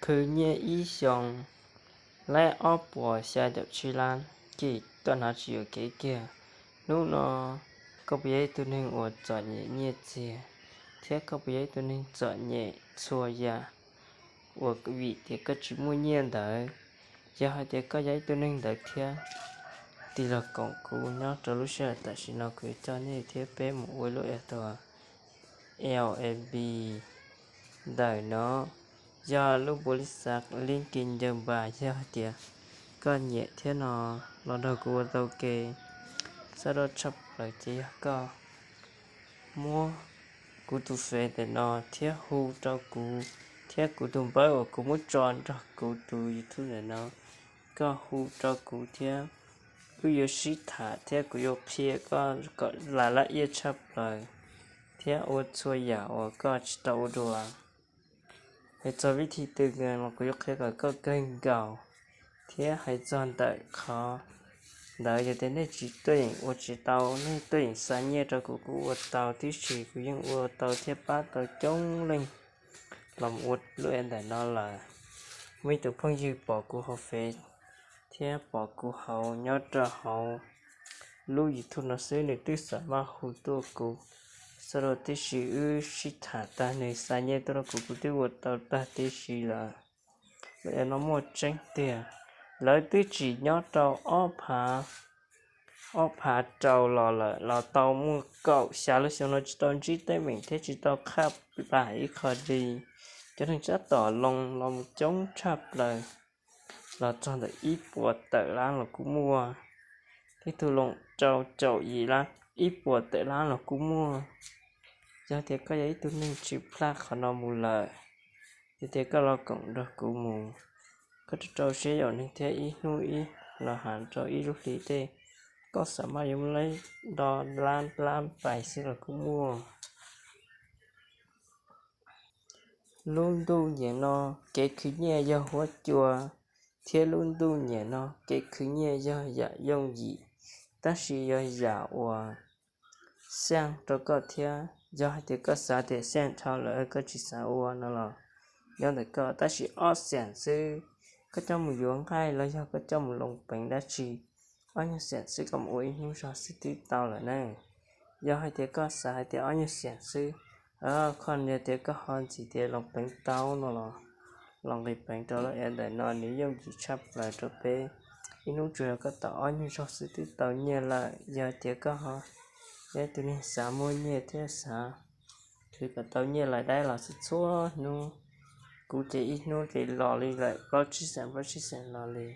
khwv nyiaj ib xyoos laib ob puas xya caum tsib lab, ces tuaj hnav tsis yuam kev kiag. Hnub no koj puas yog ib tug neeg uas txom nyem nyiaj txiag, thiab koj puas yog ib tug neeg txom nyem txhua yam uas vim tias koj tsis muaj nyiaj ntawd? Yog hais tias koj yog ib tug neeg ntawd thiab, tig los koom kuv nyob rau lub sij hawm tam sim no, kuv yuav coj nej thiab peb mus ua lub Airbnb ntawm no, yog lub npau li xav li ki ncaws npas. Yog hais tias koj nyiam thiab no, los nrog kuv ua tau ke. Xab doj tshaj plaws ces yog koj muab kuv tus Face ntawm no thiab hu rau kuv, thiab kuv tus npawb uas kuv muab tso nrog kuv tus YouTube ntawm no, koj hu rau kuv thiab wb yuav sib tham thiab kuv yuav qhia koj kom laj laj iab tshaj plaws thiab ua txhua yam uas koj tsis tau ua dua. Hais txog vib thi twg los kuv yuav qhia kom koj kawg nkaus, thiab hais txog ntawm qhov ntawd yog tias nej tsis tuaj yeem ua tsis tau, nej tuaj yeem xa nyiaj rau kuv, kuv ua tau tib si, kuv yeej ua tau thiab pab tau coob leej los ua lub Airbnb ntawm no lawm. Muaj ib tug phooj ywg pom kuv hauv Face thiab pom kuv hauv nyob rau hauv lub YouTube no xwb, nws twb xam maj hu tuaj kuv, xab doj tib si wb sib tham tag nws xa nyiaj tuaj rau kuv, kuv twb ua tau tag tib si lawm. Lub Airbnb no muaj tseeb tiag, lawv twb tsim nyob rau ob phav, ob phav rau los lawm, los tau muaj kaum xya lub xyoo no tsis tau ntsib teeb meem thiab tsis tau qhaj plas ib qho li. Cov neeg sab tom loo los mus coob tshaj plaws, los txog ntawm ib puas tawm lab los kuj muaj. Ib tug loo rau caum yim lab, ib puas tawm lab los kuj muaj. Yog tias koj yog ib tug neeg tsis plaj qhov no mus lawm, yog tias koj los koom nrog kuv mus, koj rau rau siab yaum neeg thiab ib hnub ib los has rau ib lub hli tej, koj xam maj yuav muaj lab do lab lab pais xwb los kuj muaj. Lub ntuj nyem no kev khwv nyiaj yog huab cua, thiab lub ntuj nyem no kev khwv nyiaj yog yam yooj yim, tab sis yog yam uas xaj rau koj thiab. Yog hais tias koj xav tias xaj dhau lawm koj tsis xav ua no los nyob ntawm koj, tab sis ob xees xwb, koj coj mus yuav nqaij los yog koj coj mus loo peev dab tsi, ob nyuag xees xwb koj mus ua ib hnub zog xwb twb tau lawm na. Yog hais tias koj xav hais tias ob nyuag xees xwb, koj yog tias koj ho ntxiv tias loo peev tau no los, los nqis peev rau lub Airbnb ntawm no, nws yooj yim tshaj plaws rau peb. Ib hnub tsuas yog koj tau ob nyuag zog xwb twb tau nyiaj lawm. Yog tias koj ho yog ib tug neeg xav muaj nyiaj thiab xav khwv kom tau nyiaj lais dais los xwb txhua hnub, kuv ces ib hnub ces los li lawm plaub tsib xees plaub tsib xees los li.